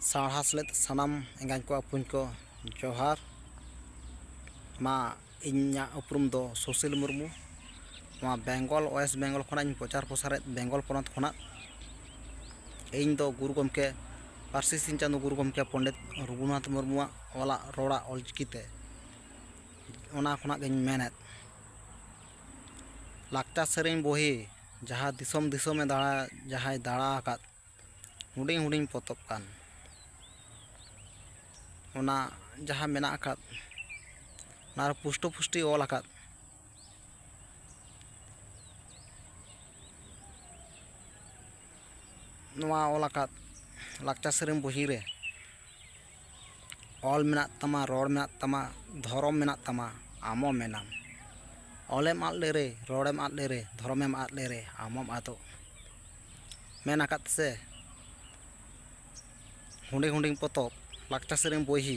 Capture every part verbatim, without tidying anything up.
ᱥᱟᱶᱦᱟ ᱥᱮᱞᱮᱫ ᱥᱟᱱᱟᱢ ᱮᱸᱜᱟᱧ ᱠᱚ, ᱟᱹᱯᱩᱧ ᱠᱚ, ᱡᱚᱦᱟᱨ᱾ ᱢᱟ, ᱤᱧᱟᱹᱜ ᱩᱯᱨᱩᱢ ᱫᱚ ᱥᱩᱥᱤᱞ ᱢᱩᱨᱢᱩ᱾ ᱱᱚᱣᱟ ᱵᱮᱝᱜᱚᱞ, ᱳᱭᱮᱥᱴ ᱵᱮᱝᱜᱚᱞ ᱠᱷᱚᱱᱟᱜ ᱤᱧ ᱯᱨᱚᱪᱟᱨ ᱯᱨᱚᱥᱟᱨᱮᱫ, ᱵᱮᱝᱜᱚᱞ ᱯᱚᱱᱚᱛ ᱠᱷᱚᱱᱟᱜ᱾ ᱤᱧ ᱫᱚ ᱜᱩᱨᱩ ᱜᱚᱢᱠᱮ, ᱯᱟᱹᱨᱥᱤ ᱥᱤᱧ ᱪᱟᱸᱫᱳ ᱜᱩᱨᱩ ᱜᱚᱢᱠᱮ ᱯᱚᱱᱰᱤᱛ ᱨᱚᱜᱷᱩᱱᱟᱛᱷ ᱢᱩᱨᱢᱩᱣᱟᱜ ᱚᱞᱟᱜ ᱨᱚᱲᱟᱜ ᱚᱞᱪᱤᱠᱤ ᱛᱮ ᱚᱱᱟ ᱠᱷᱚᱱᱟᱜ ᱜᱤᱧ ᱢᱮᱱᱮᱫ, ᱞᱟᱠᱪᱟᱨ ᱥᱮᱨᱮᱧ ᱵᱚᱦᱤ ᱡᱟᱦᱟᱸ ᱫᱤᱥᱚᱢ ᱫᱤᱥᱚᱢᱮ ᱫᱟᱬᱟ, ᱡᱟᱦᱟᱸᱭ ᱫᱟᱬᱟ ᱟᱠᱟᱫ, ᱦᱩᱰᱤᱧ ᱦᱩᱰᱤᱧ ᱯᱚᱛᱚᱵ ᱠᱟᱱ, ᱚᱱᱟ ᱡᱟᱦᱟᱸ ᱢᱮᱱᱟᱜ ᱟᱠᱟᱫ, ᱚᱱᱟ ᱨᱮ ᱯᱩᱥᱴᱟᱹ ᱯᱩᱥᱴᱤ ᱚᱞ ᱟᱠᱟᱫ, ᱱᱚᱣᱟ ᱚᱞ ᱟᱠᱟᱫ ᱞᱟᱠᱪᱟᱨ ᱥᱮᱨᱮᱧ ᱵᱚᱦᱤ ᱨᱮ ᱚᱞ ᱢᱮᱱᱟᱜ ᱛᱟᱢᱟ, ᱨᱚᱲ ᱢᱮᱱᱟᱜ ᱛᱟᱢᱟ, ᱫᱷᱚᱨᱚᱢ ᱢᱮᱱᱟᱜ ᱛᱟᱢᱟ, ᱟᱢ ᱦᱚᱸ ᱢᱮᱱᱟᱢ᱾ ᱚᱞᱮᱢ ᱟᱫ ᱞᱮᱨᱮ, ᱨᱚᱲᱮᱢ ᱟᱫ ᱞᱮᱨᱮ, ᱫᱷᱚᱨᱚᱢᱮᱢ ᱟᱫ ᱞᱮᱨᱮ, ᱟᱢ ᱦᱚᱸᱢ ᱟᱫᱚᱜ᱾ ᱢᱮᱱ ᱟᱠᱟᱫ ᱥᱮ, ᱦᱩᱰᱤᱧ ᱦᱩᱰᱤᱧ ᱯᱚᱛᱚᱵ, ᱞᱟᱠᱪᱟᱨ ᱥᱮᱨᱮᱧ ᱵᱚᱦᱤ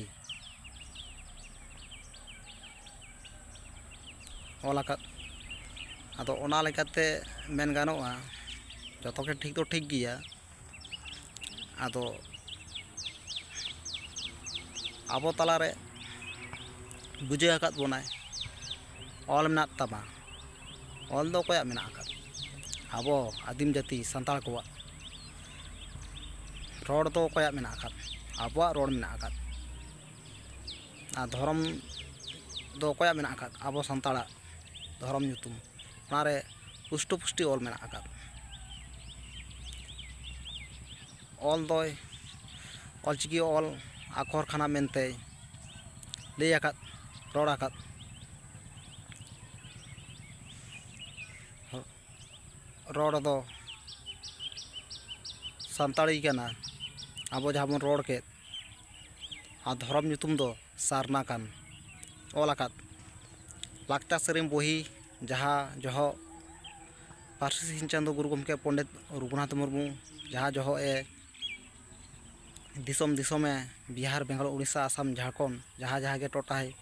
ᱚᱞ ᱟᱠᱟᱫ᱾ ᱟᱫᱚ ᱚᱱᱟ ᱞᱮᱠᱟᱛᱮ ᱢᱮᱱ ᱜᱟᱱᱚᱜᱼᱟ, ᱡᱚᱛᱚ ᱜᱮ ᱴᱷᱤᱠ ᱫᱚ ᱴᱷᱤᱠ ᱜᱮᱭᱟ᱾ ᱟᱫᱚ ᱟᱵᱚ ᱛᱟᱞᱟᱨᱮ ᱵᱩᱡᱷᱟᱹᱣ ᱟᱠᱟᱫ ᱵᱚᱱᱟᱭ, ᱚᱞ ᱢᱮᱱᱟᱜ ᱛᱟᱢᱟ᱾ ᱚᱞ ᱫᱚ ᱚᱠᱚᱭᱟᱜ ᱢᱮᱱᱟᱜ ᱟᱠᱟᱫ? ᱟᱵᱚ ᱟᱹᱫᱤᱢ ᱡᱟᱹᱛᱤ ᱥᱟᱱᱛᱟᱲ ᱠᱚᱣᱟᱜ᱾ ᱨᱚᱲ ᱫᱚ ᱚᱠᱚᱭᱟᱜ ᱢᱮᱱᱟᱜ ᱟᱠᱟᱫ? ᱟᱵᱚᱣᱟᱜ ᱨᱚᱲ ᱢᱮᱱᱟᱜ ᱟᱠᱟᱫ᱾ ᱟᱨ ᱫᱷᱚᱨᱚᱢ ᱫᱚ ᱚᱠᱚᱭᱟᱜ ᱢᱮᱱᱟᱜ ᱟᱠᱟᱫ? ᱟᱵᱚ ᱥᱟᱱᱛᱟᱲᱟᱜ ᱫᱷᱚᱨᱚᱢ ᱧᱩᱛᱩᱢ᱾ ᱚᱱᱟᱨᱮ ᱯᱩᱥᱴᱟᱹ ᱯᱩᱥᱴᱤ ᱚᱞ ᱢᱮᱱᱟᱜ ᱟᱠᱟᱫ᱾ ᱚᱞ ᱫᱚᱭ, ᱚᱞᱪᱤᱠᱤ ᱚᱞ ᱟᱠᱷᱚᱨ ᱠᱟᱱᱟ ᱢᱮᱱᱛᱮᱭ ᱞᱟᱹᱭ ᱟᱠᱟᱫ, ᱨᱚᱲ ᱟᱠᱟᱫ᱾ ᱨᱚᱲ ᱫᱚ ᱥᱟᱱᱛᱟᱲᱤ ᱠᱟᱱᱟ, ᱟᱵᱚ ᱡᱟᱦᱟᱸ ᱵᱚᱱ ᱨᱚᱲ ᱠᱮᱫ᱾ ᱟᱨ ᱫᱷᱚᱨᱚᱢ ᱧᱩᱛᱩᱢ ᱫᱚ ᱥᱟᱨᱱᱟ ᱠᱟᱱ᱾ ᱚᱞ ᱟᱠᱟᱫ ᱞᱟᱠᱪᱟᱨ ᱥᱮᱨᱮᱧ ᱵᱚᱦᱤ, ᱡᱟᱦᱟᱸ ᱡᱚᱦᱚᱜ ᱯᱟᱹᱨᱥᱤ ᱥᱤᱧ ᱪᱟᱸᱫᱳ ᱜᱩᱨᱩ ᱜᱚᱢᱠᱮ ᱯᱚᱱᱰᱤᱛ ᱨᱚᱜᱷᱩᱱᱟᱛᱷ ᱢᱩᱨᱢᱩ ᱡᱟᱦᱟᱸ ᱡᱚᱦᱚᱜ ᱮ ᱫᱤᱥᱚᱢ ᱫᱤᱥᱚᱢᱮ, ᱵᱤᱦᱟᱨ, ᱵᱮᱝᱜᱚᱞ, ᱩᱲᱤᱥᱥᱟ, ᱟᱥᱟᱢ, ᱡᱷᱟᱲᱠᱷᱚᱸᱰ, ᱡᱟᱦᱟᱸ ᱡᱟᱦᱟᱸ ᱜᱮ ᱴᱚᱴᱷᱟᱭ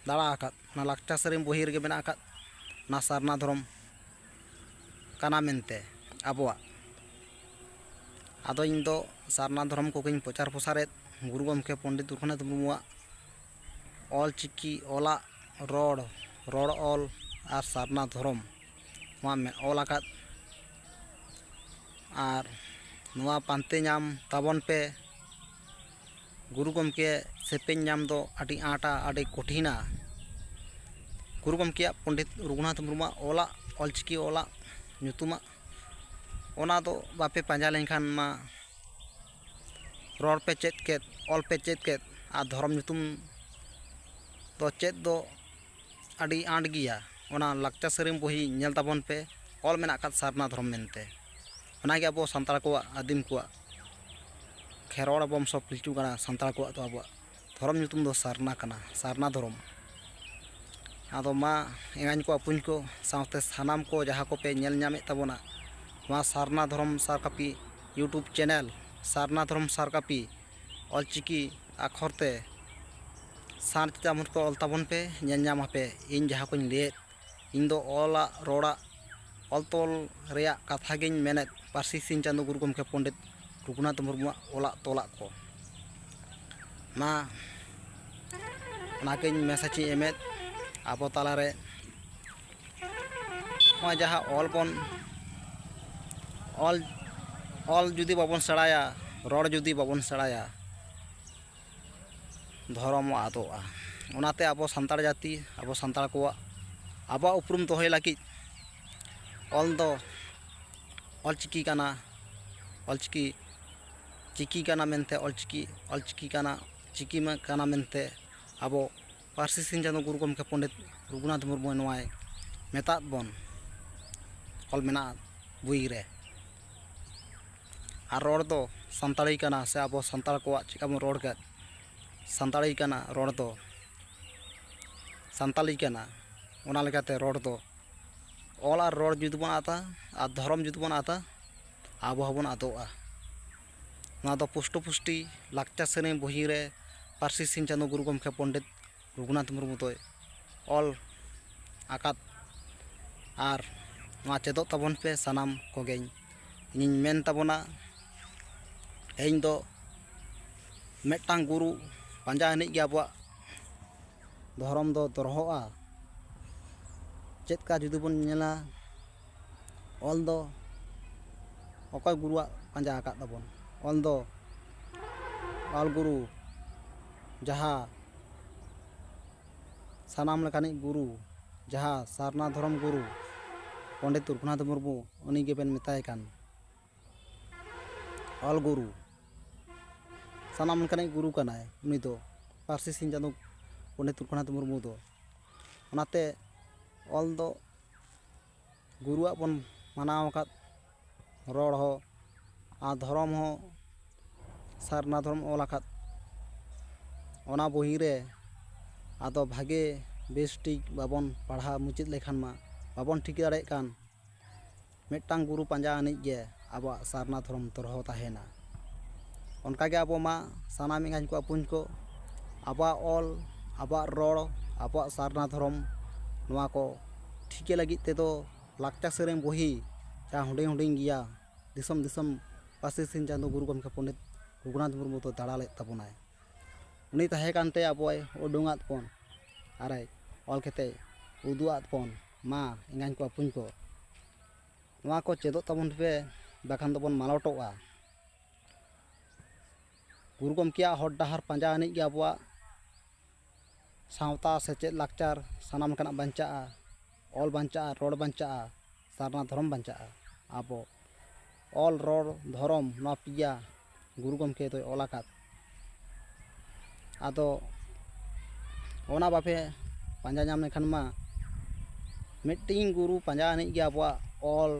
ᱫᱟᱬᱟ ᱟᱠᱟᱫ, ᱚᱱᱟ ᱞᱟᱠᱪᱟᱨ ᱥᱮᱨᱮᱧ ᱵᱚᱦᱤ ᱨᱮᱜᱮ ᱢᱮᱱᱟᱜ ᱟᱠᱟᱫ, ᱚᱱᱟ ᱥᱟᱨᱱᱟ ᱫᱷᱚᱨᱚᱢ ᱠᱟᱱᱟ ᱢᱮᱱᱛᱮ ᱟᱵᱚᱣᱟᱜ᱾ ᱟᱫᱚ ᱤᱧ ᱫᱚ ᱥᱟᱨᱱᱟ ᱫᱷᱚᱨᱚᱢ ᱠᱚᱜᱮᱧ ᱯᱨᱚᱪᱟᱨ ᱯᱨᱚᱥᱟᱨᱮᱫ᱾ ᱜᱩᱨᱩ ᱜᱚᱢᱠᱮ ᱯᱚᱱᱰᱤᱛ ᱨᱚᱜᱷᱩᱱᱟᱛᱷ ᱢᱩᱨᱢᱩᱣᱟᱜ ᱚᱞ ᱪᱤᱠᱤ ᱚᱞᱟᱜ ᱨᱚᱲ, ᱨᱚᱲ ᱚᱞ ᱟᱨ ᱥᱟᱨᱱᱟ ᱫᱷᱚᱨᱚᱢ ᱱᱚᱣᱟ ᱢᱮ-, ᱚᱞ ᱟᱠᱟᱫ᱾ ᱟᱨ ᱱᱚᱣᱟ ᱯᱟᱱᱛᱮ ᱧᱟᱢ ᱛᱟᱵᱚᱱ ᱯᱮ᱾ ᱜᱩᱨᱩ ᱜᱚᱢᱠᱮ ᱥᱮᱯᱮᱧ ᱧᱟᱢ ᱫᱚ ᱟᱹᱰᱤ ᱟᱸᱴᱟ, ᱟᱹᱰᱤ ᱠᱚᱴᱷᱤᱱᱟ᱾ ᱜᱩᱨᱩ ᱜᱚᱢᱠᱮᱭᱟᱜ ᱯᱚᱱᱰᱤᱛ ᱨᱚᱜᱷᱩᱱᱟᱛᱷ ᱢᱩᱨᱢᱩᱣᱟᱜ ᱚᱞᱟᱜ, ᱚᱞᱪᱤᱠᱤ ᱚᱞᱟᱜ ᱧᱩᱛᱩᱢᱟᱜ, ᱚᱱᱟ ᱫᱚ ᱵᱟᱯᱮ ᱯᱟᱸᱡᱟ ᱞᱮᱱᱠᱷᱟᱱ ᱢᱟ ᱨᱚᱲ ᱯᱮ ᱪᱮᱫ ᱠᱮᱫ, ᱚᱞ ᱯᱮ ᱪᱮᱫ ᱠᱮᱫ, ᱟᱨ ᱫᱷᱚᱨᱚᱢ ᱧᱩᱛᱩᱢ ᱫᱚ ᱪᱮᱫ ᱫᱚ ᱟᱹᱰᱤ ᱟᱸᱴ ᱜᱮᱭᱟ᱾ ᱚᱱᱟ ᱞᱟᱠᱪᱟᱨ ᱥᱮᱨᱮᱧ ᱵᱚᱦᱤ ᱧᱮᱞ ᱛᱟᱵᱚᱱ ᱯᱮ, ᱚᱞ ᱢᱮᱱᱟᱜ ᱟᱠᱟᱫ ᱥᱟᱨᱱᱟ ᱫᱷᱚᱨᱚᱢ ᱢᱮᱱᱛᱮ᱾ ᱚᱱᱟᱜᱮ ᱟᱵᱚ ᱥᱟᱱᱛᱟᱲ ᱠᱚᱣᱟᱜ, ᱟᱹᱫᱤᱢ ᱠᱚᱣᱟᱜ, ᱠᱷᱮᱨᱣᱟᱲ ᱵᱚᱝᱥᱚ ᱯᱤᱞᱪᱩ ᱜᱟᱲᱟ ᱥᱟᱱᱛᱟᱲ ᱠᱚᱣᱟᱜ ᱫᱚ ᱟᱵᱚᱣᱟᱜ ᱫᱷᱚᱨᱚᱢ ᱧᱩᱛᱩᱢ ᱫᱚ ᱥᱟᱨᱱᱟ ᱠᱟᱱᱟ, ᱥᱟᱨᱱᱟ ᱫᱷᱚᱨᱚᱢ᱾ ᱟᱫᱚ ᱢᱟ ᱮᱸᱜᱟᱧ ᱠᱚ, ᱟᱹᱯᱩᱧ ᱠᱚ ᱥᱟᱶᱛᱮ ᱥᱟᱱᱟᱢ ᱠᱚ ᱡᱟᱦᱟᱸ ᱠᱚᱯᱮ ᱧᱮᱞ ᱧᱟᱢᱮᱫ ᱛᱟᱵᱚᱱᱟ, ᱱᱚᱣᱟ ᱥᱟᱨᱱᱟ ᱫᱷᱚᱨᱚᱢ ᱥᱟᱨ ᱠᱟᱹᱯᱤ YouTube channel, ᱥᱟᱨᱱᱟ ᱫᱷᱚᱨᱚᱢ ᱥᱟᱨ ᱠᱟᱹᱯᱤ ᱚᱞᱪᱤᱠᱤ ᱟᱠᱷᱚᱨ ᱛᱮ ᱥᱟᱨ ᱪᱮᱛᱟᱱ ᱠᱚ ᱚᱞ ᱛᱟᱵᱚᱱ ᱯᱮ, ᱧᱮᱞ ᱧᱟᱢ ᱟᱯᱮ ᱤᱧ ᱡᱟᱦᱟᱸ ᱠᱚᱧ ᱞᱟᱹᱭᱮᱫ᱾ ᱤᱧ ᱫᱚ ᱚᱞᱟᱜ, ᱨᱚᱲᱟᱜ, ᱚᱞ ᱛᱚᱞ ᱨᱮᱭᱟᱜ ᱠᱟᱛᱷᱟ ᱜᱤᱧ ᱢᱮᱱᱮᱫ, ᱯᱟᱹᱨᱥᱤ ᱥᱤᱧ ᱪᱟᱸᱫᱳ ᱜᱩᱨᱩ ᱜᱚᱢᱠᱮ ᱯᱚᱱᱰᱤᱛ ᱨᱚᱜᱷᱩᱱᱟᱛᱷ ᱢᱩᱨᱢᱩᱣᱟᱜ ᱚᱞᱟᱜ ᱛᱚᱞᱟᱜ ᱠᱚ᱾ ᱢᱟ, ᱚᱱᱟᱜᱤᱧ message ᱤᱧ ᱮᱢᱮᱫ ᱟᱵᱚ ᱛᱟᱞᱟᱨᱮ᱾ ᱱᱚᱣᱟ ᱡᱟᱦᱟᱸ ᱚᱞ ᱵᱚᱱ, ᱚᱞ, ᱚᱞ ᱡᱩᱫᱤ ᱵᱟᱵᱚᱱ ᱥᱮᱬᱟᱭᱟ, ᱨᱚᱲ ᱡᱩᱫᱤ ᱵᱟᱵᱚᱱ ᱥᱮᱬᱟᱭᱟ, ᱫᱷᱚᱨᱚᱢ ᱟᱫᱚᱜᱼᱟ᱾ ᱚᱱᱟᱛᱮ ᱟᱵᱚ ᱥᱟᱱᱛᱟᱲ ᱡᱟᱹᱛᱤ, ᱟᱵᱚ ᱥᱟᱱᱛᱟᱲ ᱠᱚᱣᱟᱜ ᱟᱵᱚᱣᱟᱜ ᱩᱯᱨᱩᱢ ᱫᱚᱦᱚᱭ ᱞᱟᱹᱜᱤᱫ ᱚᱞ ᱫᱚ ᱚᱞᱪᱤᱠᱤ ᱠᱟᱱᱟ, ᱚᱞᱪᱤᱠᱤ ᱪᱤᱠᱤ ᱠᱟᱱᱟ ᱢᱮᱱᱛᱮ, ᱚᱞᱪᱤᱠᱤ, ᱚᱞᱪᱤᱠᱤ ᱠᱟᱱᱟ, ᱪᱤᱠᱤ ᱢᱟ ᱠᱟᱱᱟ ᱢᱮᱱᱛᱮ ᱟᱵᱚ ᱯᱟᱹᱨᱥᱤ ᱥᱤᱧ ᱪᱟᱸᱫᱳ ᱜᱩᱨᱩ ᱜᱚᱢᱠᱮ ᱯᱚᱱᱰᱤᱛ ᱨᱚᱜᱷᱩᱱᱟᱛᱷ ᱢᱩᱨᱢᱩ ᱱᱚᱣᱟᱭ ᱢᱮᱛᱟᱫ ᱵᱚᱱ, ᱚᱞ ᱢᱮᱱᱟᱜᱼᱟ ᱵᱳᱭ ᱨᱮ᱾ ᱟᱨ ᱨᱚᱲ ᱫᱚ ᱥᱟᱱᱛᱟᱲᱤ ᱠᱟᱱᱟ, ᱥᱮ ᱟᱵᱚ ᱥᱟᱱᱛᱟᱲ ᱠᱚᱣᱟᱜ ᱪᱮᱫ ᱞᱮᱠᱟ ᱵᱚᱱ ᱨᱚᱲ ᱠᱮᱫ, ᱥᱟᱱᱛᱟᱲᱤ ᱠᱟᱱᱟ ᱨᱚᱲ ᱫᱚ, ᱥᱟᱱᱛᱟᱲᱤ ᱠᱟᱱᱟ᱾ ᱚᱱᱟ ᱞᱮᱠᱟᱛᱮ ᱨᱚᱲ ᱫᱚ, ᱚᱞ ᱟᱨ ᱨᱚᱲ ᱡᱩᱫᱤ ᱵᱚᱱ ᱟᱫᱟ, ᱟᱨ ᱫᱷᱚᱨᱚᱢ ᱡᱩᱫᱤ ᱵᱚᱱ ᱟᱫᱟ, ᱟᱵᱚ ᱦᱚᱸᱵᱚᱱ ᱟᱫᱚᱜᱼᱟ᱾ ᱱᱚᱣᱟ ᱫᱚ ᱯᱩᱥᱴᱟᱹ ᱯᱩᱥᱴᱤ ᱞᱟᱠᱪᱟᱨ ᱥᱮᱨᱮᱧ ᱵᱚᱦᱤ ᱨᱮ ᱯᱟᱹᱨᱥᱤ ᱥᱤᱧ ᱪᱟᱸᱫᱳ ᱜᱩᱨᱩ ᱜᱚᱢᱠᱮ ᱯᱚᱱᱰᱤᱛ ᱨᱚᱜᱷᱩᱱᱟᱛᱷ ᱢᱩᱨᱢᱩ ᱫᱚᱭ ᱚᱞ ᱟᱠᱟᱫ᱾ ᱟᱨ ᱱᱚᱣᱟ ᱪᱮᱫᱚᱜ ᱛᱟᱵᱚᱱ ᱯᱮ ᱥᱟᱱᱟᱢ ᱠᱚᱜᱮᱧ, ᱤᱧᱤᱧ ᱢᱮᱱ ᱛᱟᱵᱚᱱᱟ᱾ ᱛᱮᱦᱮᱧ ᱫᱚ ᱢᱤᱫᱴᱟᱝ ᱜᱩᱨᱩ ᱯᱟᱸᱡᱟ ᱟᱹᱱᱤᱡ ᱜᱮ ᱟᱵᱚᱣᱟᱜ ᱫᱷᱚᱨᱚᱢ ᱫᱚ ᱫᱚᱨᱦᱚᱜᱼᱟ᱾ ᱪᱮᱫ ᱠᱟ ᱡᱩᱫᱤ ᱵᱚᱱ ᱧᱮᱞᱟ, ᱚᱞ ᱫᱚ ᱚᱠᱚᱭ ᱜᱩᱨᱩᱣᱟᱜ ᱯᱟᱸᱡᱟ ᱟᱠᱟᱫ ᱛᱟᱵᱚᱱ? ᱚᱞ ᱫᱚ ᱚᱞ ᱜᱩᱨᱩ, ᱡᱟᱦᱟᱸ ᱥᱟᱱᱟᱢ ᱞᱮᱠᱟᱱᱤᱡ ᱜᱩᱨᱩ, ᱡᱟᱦᱟᱸ ᱥᱟᱨᱱᱟ ᱫᱷᱚᱨᱚᱢ ᱜᱩᱨᱩ ᱯᱚᱱᱰᱤᱛ ᱨᱚᱜᱷᱩᱱᱟᱛᱷ ᱢᱩᱨᱢᱩ, ᱩᱱᱤ ᱜᱮᱵᱮᱱ ᱢᱮᱛᱟᱭ ᱠᱟᱱ᱾ ᱚᱞ ᱜᱩᱨᱩ, ᱥᱟᱱᱟᱢ ᱞᱮᱠᱟᱱᱤᱡ ᱜᱩᱨᱩ ᱠᱟᱱᱟᱭ ᱩᱱᱤ ᱫᱚ, ᱯᱟᱹᱨᱥᱤ ᱥᱤᱧ ᱪᱟᱸᱫᱳ ᱯᱚᱱᱰᱤᱛ ᱨᱚᱜᱷᱩᱱᱟᱛᱷ ᱢᱩᱨᱢᱩ ᱫᱚ᱾ ᱚᱱᱟᱛᱮ ᱚᱞ ᱫᱚ ᱜᱩᱨᱩᱣᱟᱜ ᱵᱚᱱ ᱢᱟᱱᱟᱣ ᱟᱠᱟᱫ, ᱨᱚᱲ ᱦᱚᱸ ᱟᱨ ᱫᱷᱚᱨᱚᱢ ᱦᱚᱸ ᱥᱟᱨᱱᱟ ᱫᱷᱚᱨᱚᱢ ᱚᱞ ᱟᱠᱟᱫ᱾ ᱚᱱᱟ ᱵᱚᱦᱤ ᱨᱮ ᱟᱫᱚ ᱵᱷᱟᱜᱮ ᱵᱮᱥ ᱴᱷᱤᱠ ᱵᱟᱵᱚᱱ ᱯᱟᱲᱦᱟᱣ ᱢᱩᱪᱟᱹᱫ ᱞᱮᱠᱷᱟᱱ ᱢᱟ, ᱵᱟᱵᱚᱱ ᱴᱷᱤᱠᱟᱹ ᱫᱟᱲᱮᱭᱟᱜ ᱠᱟᱱ, ᱢᱤᱫᱴᱟᱝ ᱜᱩᱨᱩ ᱯᱟᱸᱡᱟ ᱟᱹᱱᱤᱡ ᱜᱮ ᱟᱵᱚᱣᱟᱜ ᱥᱟᱨᱱᱟ ᱫᱷᱚᱨᱚᱢ ᱫᱚᱨᱦᱚ ᱛᱟᱦᱮᱱᱟ᱾ ᱚᱱᱠᱟᱜᱮ ᱟᱵᱚ ᱢᱟ ᱥᱟᱱᱟᱢ ᱮᱸᱜᱟᱧ ᱠᱚ ᱟᱹᱯᱩᱧ ᱠᱚ, ᱟᱵᱚᱣᱟᱜ ᱚᱞ, ᱟᱵᱚᱣᱟᱜ ᱨᱚᱲ, ᱟᱵᱚᱣᱟᱜ ᱥᱟᱨᱱᱟ ᱫᱷᱚᱨᱚᱢ, ᱱᱚᱣᱟ ᱠᱚ ᱴᱷᱤᱠᱟᱹ ᱞᱟᱹᱜᱤᱫ ᱛᱮᱫᱚ ᱞᱟᱠᱪᱟᱨ ᱥᱮᱨᱮᱧ ᱵᱚᱦᱤ, ᱡᱟᱦᱟᱸ ᱦᱩᱰᱤᱧ ᱦᱩᱰᱤᱧ ᱜᱮᱭᱟ, ᱫᱤᱥᱚᱢ ᱫᱤᱥᱚᱢ ᱯᱟᱹᱨᱥᱤ ᱥᱤᱧ ᱪᱟᱸᱫᱳ ᱜᱩᱨᱩ ᱜᱚᱢᱠᱮ ᱯᱚᱱᱰᱤᱛ ᱨᱚᱜᱷᱩᱱᱟᱛᱷ ᱢᱩᱨᱢᱩ ᱫᱚ ᱫᱟᱬᱟ ᱞᱮᱫ ᱛᱟᱵᱚᱱᱟᱭ᱾ ᱩᱱᱤ ᱛᱟᱦᱮᱸ ᱠᱟᱱᱛᱮ ᱟᱵᱚᱭ ᱩᱰᱩᱝᱟᱫ ᱵᱚᱱ ᱟᱨᱮ ᱚᱞ ᱠᱟᱛᱮ ᱩᱫᱩᱜ ᱟᱫ ᱵᱚᱱ᱾ ᱢᱟ ᱮᱸᱜᱟᱧ ᱠᱚ ᱟᱹᱯᱩᱧ ᱠᱚ, ᱱᱚᱣᱟ ᱠᱚ ᱪᱮᱫᱚᱜ ᱛᱟᱵᱚᱱ ᱯᱮ, ᱵᱟᱠᱷᱟᱱ ᱫᱚᱵᱚᱱ ᱢᱟᱞᱚᱴᱚᱜᱼᱟ᱾ ᱜᱩᱨᱩ ᱜᱚᱢᱠᱮᱭᱟᱜ ᱦᱚᱨ ᱰᱟᱦᱟᱨ ᱯᱟᱸᱡᱟ ᱟᱹᱱᱤᱡ ᱜᱮ ᱟᱵᱚᱣᱟᱜ ᱥᱟᱶᱛᱟ, ᱥᱮᱪᱮᱫ, ᱞᱟᱠᱪᱟᱨ ᱥᱟᱱᱟᱢ ᱞᱮᱠᱟᱱᱟᱜ ᱵᱟᱧᱪᱟᱜᱼᱟ᱾ ᱚᱞ ᱵᱟᱧᱪᱟᱜᱼᱟ, ᱨᱚᱲ ᱵᱟᱧᱪᱟᱜᱼᱟ, ᱥᱟᱨᱱᱟ ᱫᱷᱚᱨᱚᱢ ᱵᱟᱧᱪᱟᱜᱼᱟ᱾ ᱟᱵᱚ ᱚᱞ, ᱨᱚᱲ, ᱫᱷᱚᱨᱚᱢ, ᱱᱚᱣᱟ ᱯᱮᱭᱟ ᱜᱩᱨᱩ ᱜᱚᱢᱠᱮ ᱫᱚᱭ ᱚᱞ ᱟᱠᱟᱫ᱾ ᱟᱫᱚ ᱚᱱᱟ ᱵᱟᱯᱮ ᱯᱟᱸᱡᱟ ᱧᱟᱢ ᱞᱮᱠᱷᱟᱱ ᱢᱟ, ᱢᱤᱫᱴᱤᱱ ᱜᱩᱨᱩ ᱯᱟᱸᱡᱟ ᱟᱹᱱᱤᱡ ᱜᱮ ᱟᱵᱚᱣᱟᱜ ᱚᱞ,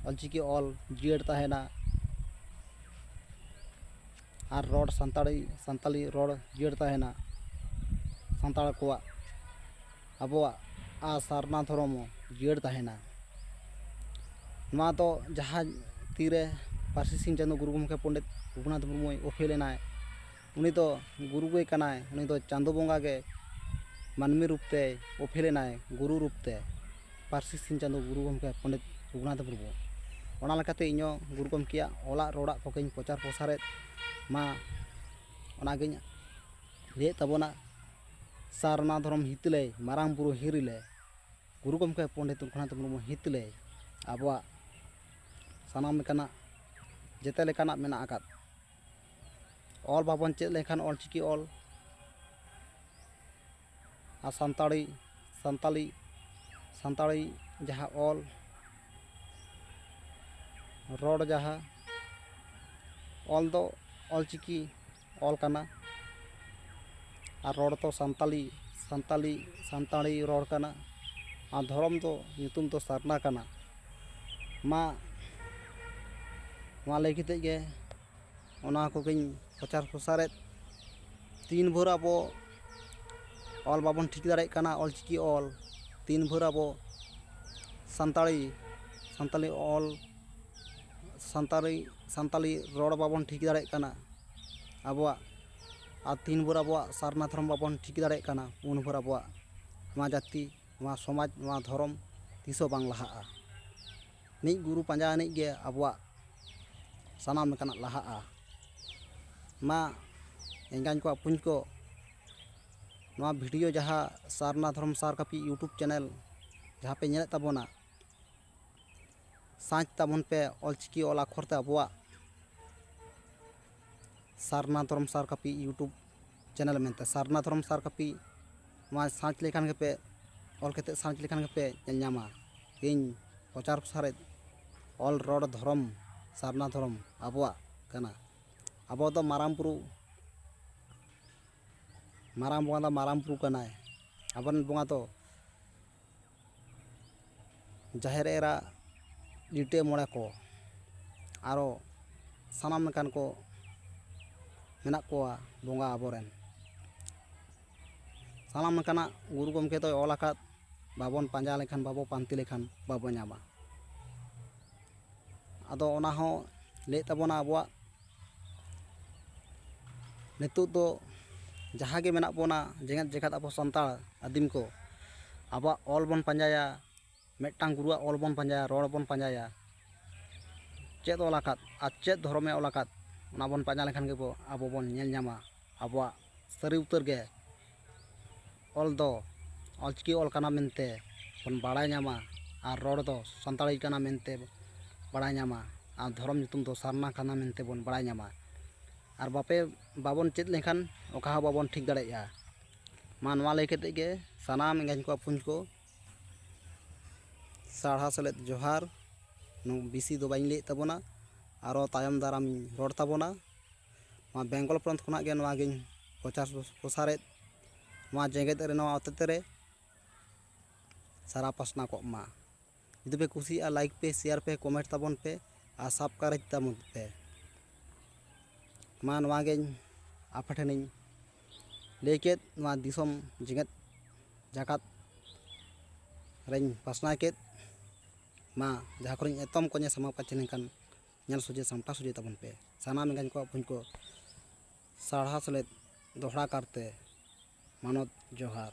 ᱚᱞᱪᱤᱠᱤ ᱚᱞ ᱡᱤᱭᱟᱹᱲ ᱛᱟᱦᱮᱱᱟ᱾ ᱟᱨ ᱨᱚᱲ ᱥᱟᱱᱛᱟᱲᱤ, ᱥᱟᱱᱛᱟᱲᱤ ᱨᱚᱲ ᱡᱤᱭᱟᱹᱲ ᱛᱟᱦᱮᱱᱟ᱾ ᱥᱟᱱᱛᱟᱲ ᱠᱚᱣᱟᱜ, ᱟᱵᱚᱣᱟᱜ ᱟᱨ ᱥᱟᱨᱱᱟ ᱫᱷᱚᱨᱚᱢ ᱦᱚᱸ ᱡᱤᱭᱟᱹᱲ ᱛᱟᱦᱮᱱᱟ᱾ ᱱᱚᱣᱟ ᱫᱚ ᱡᱟᱦᱟᱸ ᱛᱤᱨᱮ ᱯᱟᱹᱨᱥᱤ ᱥᱤᱧ ᱪᱟᱸᱫᱳ ᱜᱩᱨᱩ ᱜᱚᱢᱠᱮ ᱯᱚᱱᱰᱤᱛ ᱨᱚᱜᱷᱩᱱᱟᱛᱷ ᱢᱩᱨᱢᱩᱭ ᱚᱯᱮᱞ ᱮᱱᱟᱭ, ᱩᱱᱤ ᱫᱚ ᱜᱩᱨᱩ ᱜᱮ ᱠᱟᱱᱟᱭ, ᱩᱱᱤ ᱫᱚ ᱪᱟᱸᱫᱳ ᱵᱚᱸᱜᱟ ᱜᱮ ᱢᱟᱹᱱᱢᱤ ᱨᱩᱯ ᱛᱮᱭ ᱚᱯᱮᱞ ᱮᱱᱟᱭ, ᱜᱩᱨᱩ ᱨᱩᱯ ᱛᱮ᱾ ᱯᱟᱹᱨᱥᱤ ᱥᱤᱧ ᱪᱟᱸᱫᱳ ᱜᱩᱨᱩ ᱜᱚᱢᱠᱮ ᱯᱚᱱᱰᱤᱛ ᱨᱚᱜᱷᱩᱱᱟᱛᱷ ᱢᱩᱨᱢᱩ᱾ ᱚᱱᱟ ᱞᱮᱠᱟᱛᱮ ᱤᱧᱦᱚᱸ ᱜᱩᱨᱩ ᱜᱚᱢᱠᱮᱭᱟᱜ ᱚᱞᱟᱜ ᱨᱚᱲᱟᱜ ᱠᱚᱜᱮᱧ ᱯᱨᱚᱪᱟᱨ ᱯᱨᱚᱥᱟᱨᱮᱫ ᱢᱟ, ᱚᱱᱟᱜᱤᱧ ᱞᱟᱹᱭᱮᱫ ᱛᱟᱵᱚᱱᱟ᱾ ᱥᱟᱨᱱᱟ ᱫᱷᱚᱨᱚᱢ ᱦᱤᱛᱞᱟᱹᱭ, ᱢᱟᱨᱟᱝ ᱵᱩᱨᱩ ᱦᱤᱨᱤᱞᱮ, ᱜᱩᱨᱩ ᱜᱚᱢᱠᱮ ᱯᱚᱱᱰᱤᱛ ᱨᱚᱜᱷᱩᱱᱟᱛᱷ ᱢᱩᱨᱢᱩ ᱦᱤᱛᱞᱟᱹᱭ ᱟᱵᱚᱣᱟᱜ ᱥᱟᱱᱟᱢ ᱞᱮᱠᱟᱱᱟᱜ, ᱡᱮᱛᱮ ᱞᱮᱠᱟᱱᱟᱜ ᱢᱮᱱᱟᱜ ᱟᱠᱟᱫ᱾ ᱚᱞ ᱵᱟᱵᱚᱱ ᱪᱮᱫ ᱞᱮᱱᱠᱷᱟᱱ, ᱚᱞ ᱪᱤᱠᱤ ᱚᱞ ᱟᱨ ᱥᱟᱱᱛᱟᱲᱤ, ᱥᱟᱱᱛᱟᱞᱤ, ᱥᱟᱱᱛᱟᱲᱤ ᱡᱟᱦᱟᱸ ᱚᱞ, ᱨᱚᱲ ᱡᱟᱦᱟᱸ ᱚᱞ ᱫᱚ ᱚᱞ ᱪᱤᱠᱤ ᱚᱞ ᱠᱟᱱᱟ, ᱟᱨ ᱨᱚᱲ ᱫᱚ ᱥᱟᱱᱛᱟᱞᱤ, ᱥᱟᱱᱛᱟᱞᱤ, ᱥᱟᱱᱛᱟᱲᱤ ᱨᱚᱲ ᱠᱟᱱᱟ, ᱟᱨ ᱫᱷᱚᱨᱚᱢ ᱫᱚ ᱧᱩᱛᱩᱢ ᱫᱚ ᱥᱟᱨᱱᱟ ᱠᱟᱱᱟ᱾ ᱢᱟ, ᱱᱚᱣᱟ ᱞᱟᱹᱭ ᱠᱟᱛᱮᱫ ᱜᱮ ᱚᱱᱟ ᱠᱚᱜᱮᱧ ᱯᱨᱚᱪᱟᱨ ᱯᱨᱚᱥᱟᱨᱮᱫ᱾ ᱛᱤᱱ ᱵᱷᱳᱨ ᱟᱵᱚ ᱚᱞ ᱵᱟᱵᱚᱱ ᱴᱷᱤᱠ ᱫᱟᱲᱮᱭᱟᱜ ᱠᱟᱱᱟ, ᱚᱞ ᱪᱤᱠᱤ ᱚᱞ, ᱛᱤᱱ ᱵᱷᱳᱨ ᱟᱵᱚ ᱥᱟᱱᱛᱟᱲᱤ, ᱥᱟᱱᱛᱟᱲᱤ ᱚᱞ, ᱥᱟᱱᱛᱟᱲᱤ, ᱥᱟᱱᱛᱟᱲᱤ ᱨᱚᱲ ᱵᱟᱵᱚᱱ ᱴᱷᱤᱠ ᱫᱟᱲᱮᱭᱟᱜ ᱠᱟᱱᱟ ᱟᱵᱚᱣᱟᱜ, ᱟᱨ ᱛᱤᱱ ᱵᱷᱳᱨ ᱟᱵᱚᱣᱟᱜ ᱥᱟᱨᱱᱟ ᱫᱷᱚᱨᱚᱢ ᱵᱟᱵᱚᱱ ᱴᱷᱤᱠ ᱫᱟᱲᱮᱭᱟᱜ ᱠᱟᱱᱟ, ᱩᱱ ᱵᱷᱳᱨ ᱟᱵᱚᱣᱟᱜ ᱱᱚᱣᱟ ᱡᱟᱹᱛᱤ, ᱱᱚᱣᱟ ᱥᱚᱢᱟᱡᱽ, ᱱᱚᱣᱟ ᱫᱷᱚᱨᱚᱢ ᱛᱤᱥ ᱦᱚᱸ ᱵᱟᱝ ᱞᱟᱦᱟᱜᱼᱟ᱾ ᱢᱤᱫ ᱜᱩᱨᱩ ᱯᱟᱸᱡᱟ ᱟᱹᱱᱤᱡ ᱜᱮ ᱟᱵᱚᱣᱟᱜ ᱥᱟᱱᱟᱢ ᱞᱮᱠᱟᱱᱟᱜ ᱞᱟᱦᱟᱜᱼᱟ᱾ ᱢᱟ, ᱮᱸᱜᱟᱧ ᱠᱚ, ᱟᱹᱯᱩᱧ ᱠᱚ, ᱱᱚᱣᱟ video ᱡᱟᱦᱟᱸ ᱥᱟᱨᱱᱟ ᱫᱷᱚᱨᱚᱢ ᱥᱟᱨ ᱠᱟᱹᱯᱤ YouTube channel ᱡᱟᱦᱟᱸ ᱯᱮ ᱧᱮᱞᱮᱫ ᱛᱟᱵᱚᱱᱟ, search ᱛᱟᱵᱚᱱ ᱯᱮ ᱚᱞᱪᱤᱠᱤ ᱚᱞ ᱟᱠᱷᱚᱨ ᱛᱮ ᱟᱵᱚᱣᱟᱜ ᱥᱟᱨᱱᱟ ᱫᱷᱚᱨᱚᱢ ᱥᱟᱨ ᱠᱟᱹᱯᱤ YouTube channel ᱢᱮᱱᱛᱮ᱾ ᱥᱟᱨᱱᱟ ᱫᱷᱚᱨᱚᱢ ᱥᱟᱨ ᱠᱟᱹᱯᱤ ᱱᱚᱣᱟ search ᱞᱮᱠᱷᱟᱱ ᱜᱮᱯᱮ, ᱚᱞ ᱠᱟᱛᱮ search ᱞᱮᱠᱷᱟᱱ ᱜᱮᱯᱮ ᱧᱮᱞ ᱧᱟᱢᱟ᱾ ᱤᱧ ᱯᱨᱚᱪᱟᱨ ᱯᱨᱚᱥᱟᱨᱮᱫ ᱚᱞ ᱨᱚᱲ ᱫᱷᱚᱨᱚᱢ, ᱥᱟᱨᱱᱟ ᱫᱷᱚᱨᱚᱢ ᱟᱵᱚᱣᱟᱜ ᱠᱟᱱᱟ᱾ ᱟᱵᱚ ᱫᱚ ᱢᱟᱨᱟᱝ ᱵᱩᱨᱩ, ᱢᱟᱨᱟᱝ ᱵᱚᱸᱜᱟ ᱫᱚ ᱢᱟᱨᱟᱝ ᱵᱩᱨᱩ ᱠᱟᱱᱟᱭ᱾ ᱟᱵᱚᱨᱮᱱ ᱵᱚᱸᱜᱟ ᱫᱚ ᱡᱟᱦᱮᱨ ᱮᱨᱟ, ᱞᱤᱴᱟᱹ ᱢᱚᱬᱮ ᱠᱚ, ᱟᱨᱚ ᱥᱟᱱᱟᱢ ᱞᱮᱠᱟᱱ ᱠᱚ ᱢᱮᱱᱟᱜ ᱠᱚᱣᱟ ᱵᱚᱸᱜᱟ ᱟᱵᱚᱨᱮᱱ᱾ ᱥᱟᱱᱟᱢ ᱞᱮᱠᱟᱱᱟᱜ ᱜᱩᱨᱩ ᱜᱚᱢᱠᱮ ᱫᱚᱭ ᱚᱞ ᱟᱠᱟᱫ, ᱵᱟᱵᱚᱱ ᱯᱟᱸᱡᱟ ᱞᱮᱠᱷᱟᱱ, ᱵᱟᱵᱚ ᱯᱟᱱᱛᱮ ᱞᱮᱠᱷᱟᱱ ᱵᱟᱵᱚ ᱧᱟᱢᱟ᱾ ᱟᱫᱚ ᱚᱱᱟ ᱦᱚᱸ ᱞᱟᱹᱭᱮᱫ ᱛᱟᱵᱚᱱᱟ ᱟᱵᱚᱣᱟᱜ ᱱᱤᱛᱚᱜ ᱫᱚ ᱡᱟᱦᱟᱸ ᱜᱮ ᱢᱮᱱᱟᱜ ᱵᱚᱱᱟ, ᱡᱮᱜᱮᱛ ᱡᱟᱠᱟᱛ ᱟᱵᱚ ᱥᱟᱱᱛᱟᱲ ᱟᱹᱫᱤᱢ ᱠᱚ, ᱟᱵᱚᱣᱟᱜ ᱚᱞ ᱵᱚᱱ ᱯᱟᱸᱡᱟᱭᱟ, ᱢᱤᱫᱴᱟᱝ ᱜᱩᱨᱩᱣᱟᱜ ᱚᱞ ᱵᱚᱱ ᱯᱟᱸᱡᱟᱭᱟ, ᱨᱚᱲ ᱵᱚᱱ ᱯᱟᱸᱡᱟᱭᱟ᱾ ᱪᱮᱫ ᱚᱞ ᱟᱠᱟᱫ ᱟᱨ ᱪᱮᱫ ᱫᱷᱚᱨᱚᱢᱮ ᱚᱞ ᱟᱠᱟᱫ, ᱚᱱᱟ ᱵᱚᱱ ᱯᱟᱸᱡᱟ ᱞᱮᱠᱷᱟᱱ ᱜᱮᱵᱚ, ᱟᱵᱚ ᱵᱚᱱ ᱧᱮᱞ ᱧᱟᱢᱟ ᱟᱵᱚᱣᱟᱜ ᱥᱟᱹᱨᱤ ᱩᱛᱟᱹᱨ ᱜᱮ ᱚᱞ ᱫᱚ ᱚᱞᱪᱤᱠᱤ ᱚᱞ ᱠᱟᱱᱟ ᱢᱮᱱᱛᱮ ᱵᱚᱱ ᱵᱟᱲᱟᱭ ᱧᱟᱢᱟ, ᱟᱨ ᱨᱚᱲ ᱫᱚ ᱥᱟᱱᱛᱟᱲᱤ ᱠᱟᱱᱟ ᱢᱮᱱᱛᱮ ᱵᱟᱲᱟᱭ ᱧᱟᱢᱟ, ᱟᱨ ᱫᱷᱚᱨᱚᱢ ᱧᱩᱛᱩᱢ ᱫᱚ ᱥᱟᱨᱱᱟ ᱠᱟᱱᱟ ᱢᱮᱱᱛᱮ ᱵᱚᱱ ᱵᱟᱲᱟᱭ ᱧᱟᱢᱟ᱾ ᱟᱨ ᱵᱟᱯᱮ, ᱵᱟᱵᱚᱱ ᱪᱮᱫ ᱞᱮᱱᱠᱷᱟᱱ ᱚᱠᱟ ᱦᱚᱸ ᱵᱟᱵᱚᱱ ᱴᱷᱤᱠ ᱫᱟᱲᱮᱭᱟᱜᱼᱟ᱾ ᱢᱟ, ᱱᱚᱣᱟ ᱞᱟᱹᱭ ᱠᱟᱛᱮᱫ ᱜᱮ ᱥᱟᱱᱟᱢ ᱮᱸᱜᱟᱧ ᱠᱚ ᱟᱹᱯᱩᱧ ᱠᱚ ᱥᱟᱨᱦᱟᱣ ᱥᱮᱞᱮᱫ ᱡᱚᱦᱟᱨ᱾ ᱱᱚ-, ᱵᱮᱥᱤ ᱫᱚ ᱵᱟᱹᱧ ᱞᱟᱹᱭᱮᱫ ᱛᱟᱵᱚᱱᱟ, ᱟᱨᱚ ᱛᱟᱭᱚᱢ ᱫᱟᱨᱟᱢ ᱤᱧ ᱨᱚᱲ ᱛᱟᱵᱚᱱᱟ᱾ ᱱᱚᱣᱟ ᱵᱮᱝᱜᱚᱞ ᱯᱚᱱᱚᱛ ᱠᱷᱚᱱᱟᱜ ᱜᱮ ᱱᱚᱣᱟ ᱜᱤᱧ ᱯᱨᱚᱪᱟᱨ ᱯᱨᱚᱥᱟᱨᱮᱫ, ᱱᱚᱣᱟ ᱡᱮᱜᱮᱛ ᱨᱮ, ᱱᱚᱣᱟ ᱦᱚᱛᱮᱛᱮ ᱨᱮ ᱥᱟᱨᱟ ᱯᱟᱥᱱᱟᱣ ᱠᱚᱜ ᱢᱟ᱾ ᱡᱩᱫᱤ ᱯᱮ ᱠᱩᱥᱤᱭᱟᱜᱼᱟ, ᱞᱟᱭᱤᱠ ᱯᱮ, ᱥᱮᱭᱟᱨ ᱯᱮ, ᱠᱚᱢᱮᱱᱴ ᱛᱟᱵᱚᱱ ᱯᱮ ᱟᱨ ᱥᱟᱵᱥᱠᱨᱟᱭᱤᱵᱽ ᱛᱟᱵᱚᱱ ᱯᱮ᱾ ᱢᱟ, ᱱᱚᱣᱟ ᱜᱮᱧ ᱟᱯᱮ ᱴᱷᱮᱱᱤᱧ ᱞᱟᱹᱭ ᱠᱮᱫ, ᱱᱚᱣᱟ ᱫᱤᱥᱚᱢ ᱡᱮᱜᱮᱛ ᱡᱟᱠᱟᱛ ᱨᱮᱧ ᱯᱟᱥᱱᱟᱣ ᱠᱮᱫ᱾ ᱢᱟ, ᱡᱟᱦᱟᱸ ᱠᱚᱨᱮᱧ ᱮᱛᱚᱢ ᱠᱚᱧᱮ ᱥᱟᱢᱟᱣ ᱠᱟᱪᱮ ᱞᱮᱱᱠᱷᱟᱱ, ᱧᱮᱞ ᱥᱚᱡᱷᱮ ᱥᱟᱢᱴᱟᱣ ᱥᱚᱡᱷᱮ ᱛᱟᱵᱚᱱ ᱯᱮ᱾ ᱥᱟᱱᱟᱢ ᱮᱸᱜᱟᱧ ᱠᱚ ᱟᱹᱯᱩᱧ ᱠᱚ ᱥᱟᱨᱦᱟᱣ ᱥᱮᱞᱮᱫ ᱫᱚᱦᱲᱟ ᱠᱟᱨᱛᱮ ᱢᱟᱱᱚᱛ ᱡᱚᱦᱟᱨ᱾